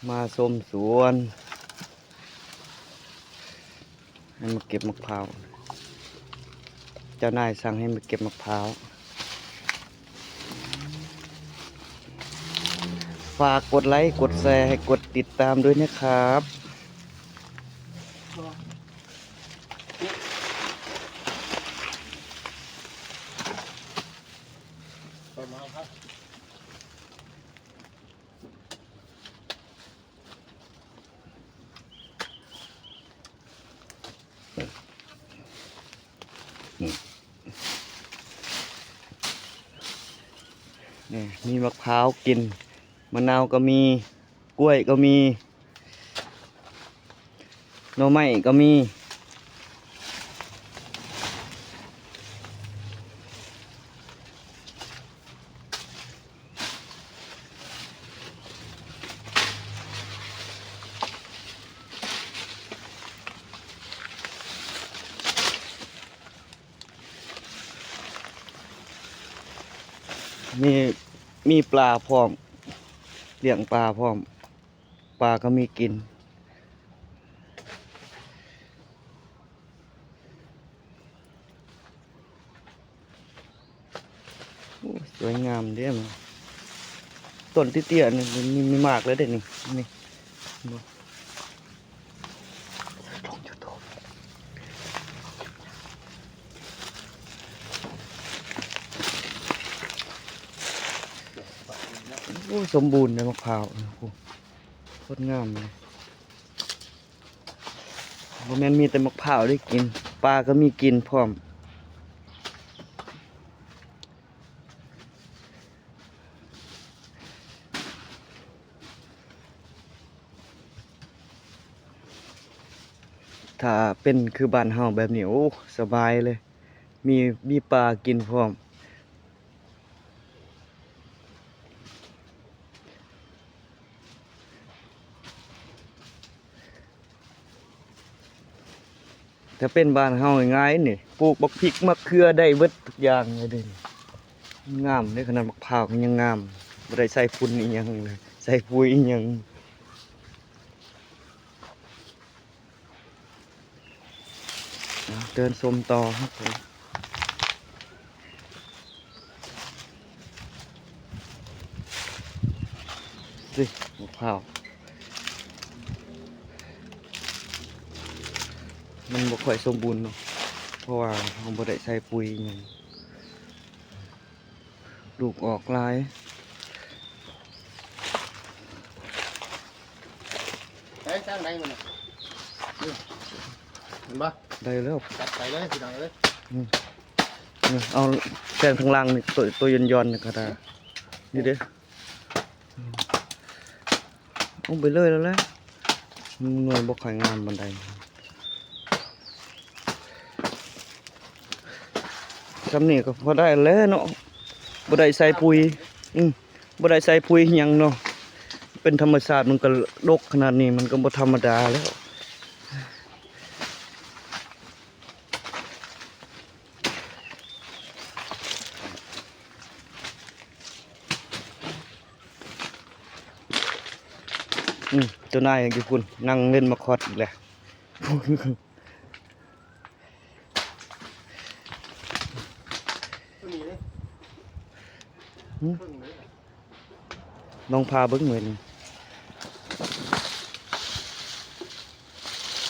ມາຊົມສວນ ໃຫ້ມາເກັບໝາກພ້າວ. ເຈົ້ານາຍສັ່ງໃຫ້ມາເກັບໝາກພ້າວ. ຝາກກົດໄລ ກົດແຊ ໃຫ້ກົດຕິດຕາມດ້ວຍນະຄັບ. ນີ້ ມີໝາກພ້າວກິນ ມະນາວກໍມີ ກ້ວຍກໍມີ ໜໍ່ໄມ້ກໍມີ. ມີ ມີປາພ້ອມ ລ້ຽງປາພ້ອມ ປາກໍມີກິນ. ໂອ້ ສວຍງາມເດ້ ຕົ້ນເຕ້ຍໆ ນີ້ມີໝາກແລ້ວເດ້ນີ້ ນີ້ ໂອ້ ສົມບູນເດ້ໝາກພ້າວ ໂອ້ ໂຄດງາມເລີຍ. ບໍ່ແມ່ນມີແຕ່ໝາກພ້າວໄດ້ກິນ ປາກໍມີກິນພ້ອມ. ຖ້າເປັນຄືບ້ານເຮົາແບບນີ້ ໂອ້ ສະບາຍເລີຍ ມີ ມີປາກິນພ້ອມ. ຖ້າເປັນບ້ານເຮົາງ່າຍໆນີ້ ປູກບັກພິກ ໝາກເຂືອ ໄດ້ເບິດທຸກຢ່າງເລີຍເດ້. ງາມເດ້ ຂະໜາດໝາກພ້າວກໍຍັງງາມ ບໍ່ໄດ້ໃສ່ຝຸ່ນອີ່ຫຍັງເລີຍ ໃສ່ປຸຍອີ່ຫຍັງ. ເດີນຊົມຕໍ່ ນີ້ ໝາກພ້າວ ມັນບໍ່ຄ່ອຍສົມບູນເນາະ ເພາະວ່າເຮົາບໍ່ໄດ້ໃສ່ປຸຍອີ່ຫຍັງ. ລູກອອກຫຼາຍ. ໄດ້ ສ້າງໄດ້ມັນນະ ເຫັນບໍ່? ໄດ້ແລ້ວ ຈັດໄປເລີຍພີ່ນ້ອງເອີຍ. ອືມ ເອົາແຊງທາງຫຼັງນີ້ ໂຕ ໂຕຢ່ອນໆ ນີ້ກໍໄດ້ ນີ້ເດ້. ອືມ ເອົາໄປເລີຍແລ້ວແຫຼະ ໜ່ວຍບໍ່ຄ່ອຍງາມປານໃດ. ຊ່ຳນີ້ກໍພໍໄດ້ແລ້ວເນາະ ບໍ່ໄດ້ໃສ່ປຸຍ ອືມ ບໍ່ໄດ້ໃສ່ປຸຍຫຍັງເນາະ ເປັນທຳມະຊາດ ມັນກໍດົກຂະໜາດນີ້ ມັນກໍບໍ່ທຳມະດາແລ້ວ. ອືມ ເຈົ້ານາຍຢູ່ພຸ້ນ ນັ່ງເຫຼັ້ນໝາກຄອດອີກແລ້ວ. ຫຶ ລອງຜ່າເບິ່ງມື້ນີ້